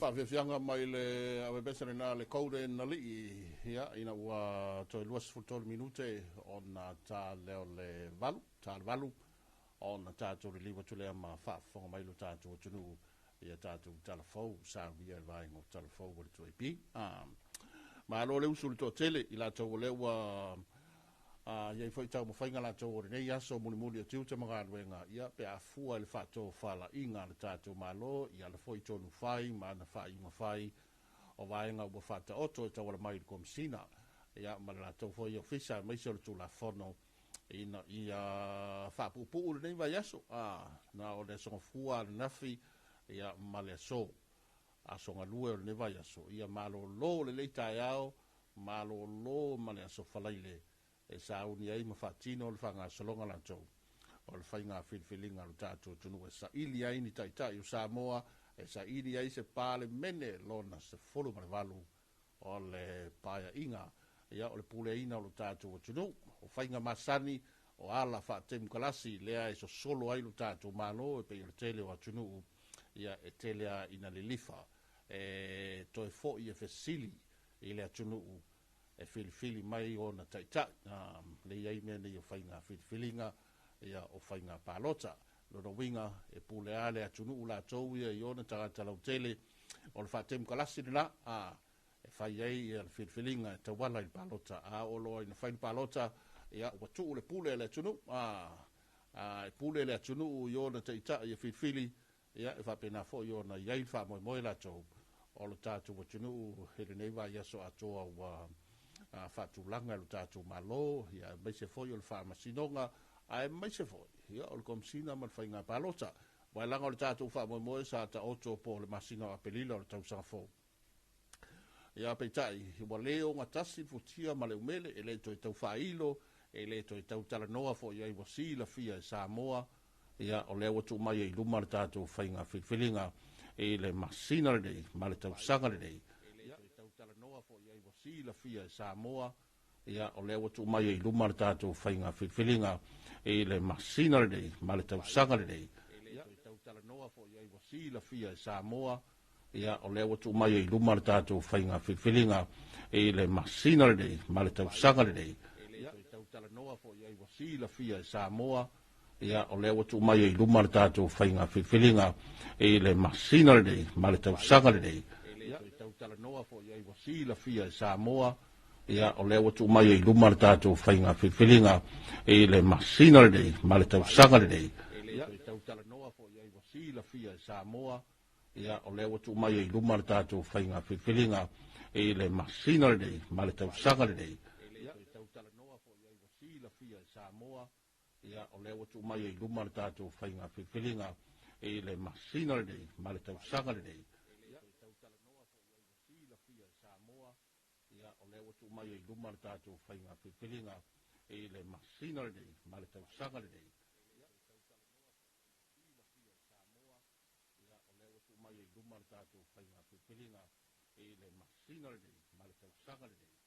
faafiafiaga mai le avebese lena le Golden Alii, ia, ina ua toe 23 minute ona ta leo le valu, ta le valu, ona tatou liliu atu lea ma faafofoga mai lo tatou atunuu ia tatou talafou saunia le vaega o talafou o le 2AP. Malo le usu le toatele i latou o lea ua iai foi taumafaiga latou o lenei aso mulimuli o tiute ma galuega, ia pe a fua i le faatofalaiga a le tatou Malo i ala foi tonu fai ma ana faaiuga fai o vaega ua faataoto e tauala mai i le Komesina, ia ma le latou foi ofisa aemaise o le Tulafono ina ia faapuupuu lenei vaiaso, na o le aso Gafua ananafi, ia ma le aso aso galue o lenei vaiaso, ia malolo lelei taeao, malolo ma le aso Faraile e sauni ai ma faatino le faagasologa latou o le faiga filifiliga a lo tatou atunuu e saili ai ni taitai o Samoa, e saili ai se Palemene lona 18 o le paeaiga, ia o le puleaina o lo tatou atunuu, o faiga masani o ala faatemokalasi lea e sosolo ai lo tatou Malo e pei o le tele o atunuu, ia e tele a ina lilifa e toe foi e fesili i le atunuu e filifili mai ona taitai. Le i ai mea nei o faiga filifiliga, ia o faiga palota. Lona uiga e pule lava le atunuu latou ia i ona tagata lautele, o le faatemokalasi lena e fai ai ia le filifiliga e tauala i le palota. A oo loa ina fai le palota, ia ua tuu le pule a le atunuu, e pule le atunuu i ona taitai e filifili, ia e faapena foi ona i ai le faamoemoe latou o lo tatou atunuu i lenei vaiaso atoa ua faatulaga e lo tatou Malo, ia aemaise foi o le Faamasinoga, aemaise foi ia o le Komesina ma le Faiga Palota. Aua leaga o le tatou faamoemoe sa taoto po o le masina o Aperila o le tausaga fou. Ia peitai, ua le ogatasi le futia ma le umele, e le toe tau faailo, e le toe tau talanoa foi ai, ua silafia e Samoa, ia o lea ua tuu mai ai i luma le tatou faiga filifiliga i le masina lenei ma le tausaga lenei. E le toe tau talanoa foi ai, ua silafia e Samoa, ia o lea ua tuu mai ai i luma le tatou faiga filifiliga i le masina lenei ma le tausaga lenei. E le toe tau talanoa foi ai, ua silafia e Samoa, ia o lea ua tuu mai ai i luma le tatou faiga filifiliga i le masina lenei ma le tausaga lenei. E le toe tau talanoa foi ai, ua silafia e Samoa, ia o lea ua tuu mai ai i luma le tatou faiga filifiliga i le masina lenei ma le tausaga lenei. E le toe tau talanoa foi ai, ua silafia e Samoa, ia o lea ua tuu mai ai i luma le tatou faiga filifiliga i le masina lenei ma le tausaga lenei. E le toe tau talanoa foi ai, ua silafia e Samoa, ia o lea ua tuu mai ai i luma le tatou faiga filifiliga i le masina lenei ma le tausaga lenei. E le toe tau talanoa foi ai, ua silafia e Samoa, ia o lea ua tuu mai ai i luma le tatou faiga filifiliga i le masina lenei ma le tausaga lenei. E le toe tau talanoa foi ai, ua silafia e Samoa, ia o lea ua tuu mai ai i luma le tatou faiga filifiliga i le masina lenei ma le tausaga lenei. E le toe tau talanoa foi ai, ua silafia e Samoa, ia o lea ua tuu mai ai i luma le tatou faiga filifiliga i le masina lenei ma le tausaga lenei.